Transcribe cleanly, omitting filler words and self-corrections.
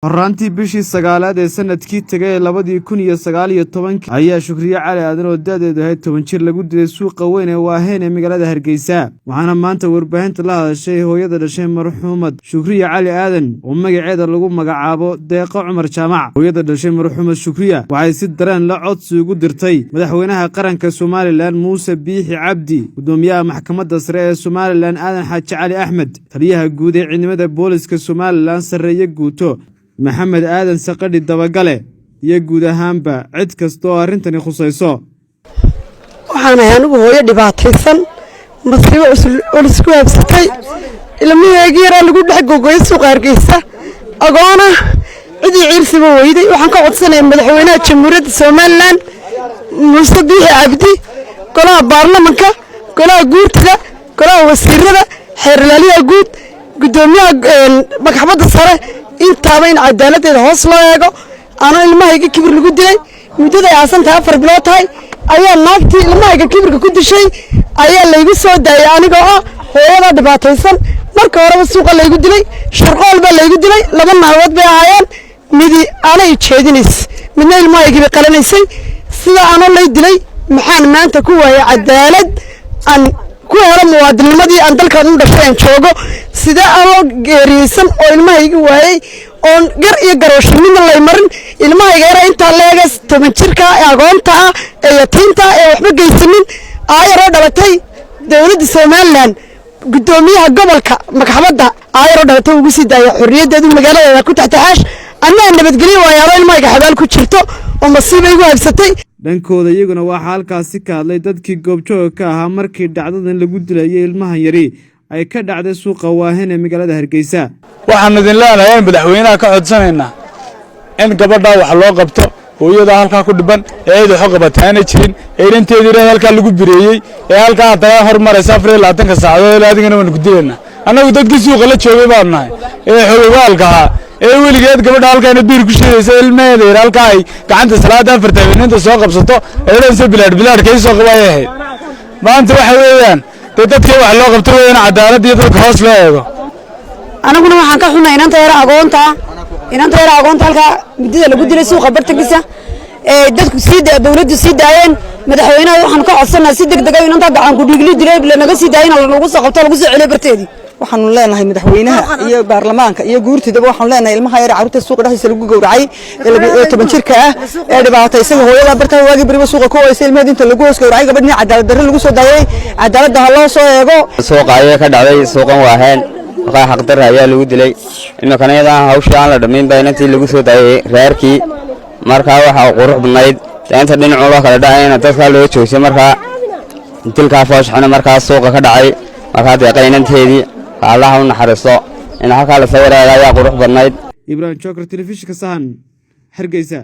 Horraantii bishii sagaalaad ee sanadkii tegay ee 2019-kii ayaa Shukriye Cali Aadan oo da'deedu ahayd 10 jir lagu dilay suuqa weyn ee Waaheen ee magaalada Hargeysa. Waxaana maanta warbaahinta la hadashay hooyada dhashay marxuumad Shukriye Cali Aadan oo magaceeda lagu magacaabo Deeqo Cumar Jaamac. Hooyada dhashay marxuumad Shukriya waxay si dareen la codsi ugu dirtay madaxweynaha qaranka Somaliland Muuse Biixi Cabdi, gudoomiyaha maxkamadda sare ee Somaliland Aadan Xaaji Cali Axmed, taliyaha guud ee ciidamada booliska Somaliland Sarreeye Guuto Maxamed Aadan Saqadhi Dabagale iyo guud ahaanba cid kasta oo arrintani khusayso. Waxaan ahay anigu hooyo dhibaataysan, masiibo culus ku habsatay. Ilmaheegii yaraa lagu dhex gogoyay suuqa Hargeysa, agoona cidii ciirsiba weyday. Waxaan ka codsanaya madaxweynaha Jamhuuriyadda Somaliland Muuse Biixi Cabdi, golaha baarlamanka, golaha guurtida, golaha wasiirada, xeer ilaaliyaha guud, guddoomiyaha maxkamadda sare, intaaba in cadaaladdeeda hoos loo eego. Anoo ilmahayga kibir lagu dilay, muddaday aasan tahay 4 bilood tahay, ayaa naagtii ilmahayga kibirka ku dishay ayaa laygu soo daayay, anigoo ah hooyada dhibaataysan. Marka horeba suuqa laygu dilay, sharqool baa laygu dilay. Laba naagood bay ahaayeen, midi anay jeedinays, midna ilmahaygii bay qalanaysay. Sida anoo lay dilay, maxaan maanta ku waayay cadaalad aan ku helo muwaadinimadii aan dalkan u dhashay aan joogo? Sidee anoo geeriyeysan oo ilmahayga waayey oon gar iyo garoosho midna lay marin, ilmahayga yara intaa leega 10 jirka ee agoonta ah ee yatiinta ee waxba geysanin, aayaroo dhalatay dowladda Somaliland, guddoomiyaha gobolka, maxkamadda aayaroo dhalatay ugu sii daaya xorriyaddeedu magaaladeeda ku taxtaxaash, annaga nabadgelyo waayaalo ilmahayga xabaal ku jirto oo masiiba igu habsatay? Dhankooda iyaguna waxaa halkaasi ka hadlay dadkii goobjooga ka ahaa markii dhacdadan lagu dilayay ilmahan yari ay ka dhacday suuqa Waahen ee magaalada Hargeysa. Waxaanu idin leenahay in madaxweynaha ka codsanaynaa in gabadhaa wax loo qabto, hooyadaa halkaa ku dhiban ee cid waxu qabataana jirin, ee inanteedii reer halkaa lagu bireeyey ee halkaa haddana hormaraysa 24-ka saacadood. Adigana waanu ku dilaynaa. Annagu dadkii suuqa la joogay baanu nahay ee xogogaalka ahaa ee weligeed gabadha halkaana biir ku sheegaysa, ilmaheeda yar halkaa ay gacanta salaada afarta habeeninta soo qabsato ee dhanse bilaadh bilaadhka ii soo qaba ayay ahayd. Maanta waxa weeyaan dee dadkii wax loo qabto weeyaan, cadaalad iyo dadka hoos loo eego. Anaguna waxaan ka xunay inanta yara agoonta halkaa muddada lagu dilay suuqa bartankiisa ee dadku sii dawladdu sii daayeen. Madaxweynaha waxaan ka codsanaa si deg dega inanta gacan ku dhiigli dilay lanaga sii daayay in lagu soo qabto, lagu soo celiyo barteedii. Waxaanu leenahay madaxweynaha iyo baarlamaanka iyo guurtidaba, waxaanu leenahay ilmaha yar carruurta suuqa dhexdiisa lagu gowracay ee 10 jirka ah ee dhibaataysan, hooyada bartaa waagii beriba suuqa ku hoysay, ilmaheed inta lagu hoos gowracay, gabadhii cadaalad darre lagu soo daayay, cadaaladda ha loo soo eego. Suuqa ayay ka dhacday, suuqan Waaheen, markaa xaqdarra ayaa lagu dilay. Iminkana iyadaan hawshii aan la dhammayn baa inantii lagu soo daayay reerkii. Markaa waxaa qurux badnayd inta dhinacu loo kala dhacayna dadkaa loo joogsay. Markaa dilkaa foosxuna markaa suuqa ka dhacay, markaa Deeqa inanteedii Allaha u naxariisto, in halkaa lasoo wareega ayaa qurux badnayd. Ibraahim Joker, telefishinka Sahan, Hargeysa.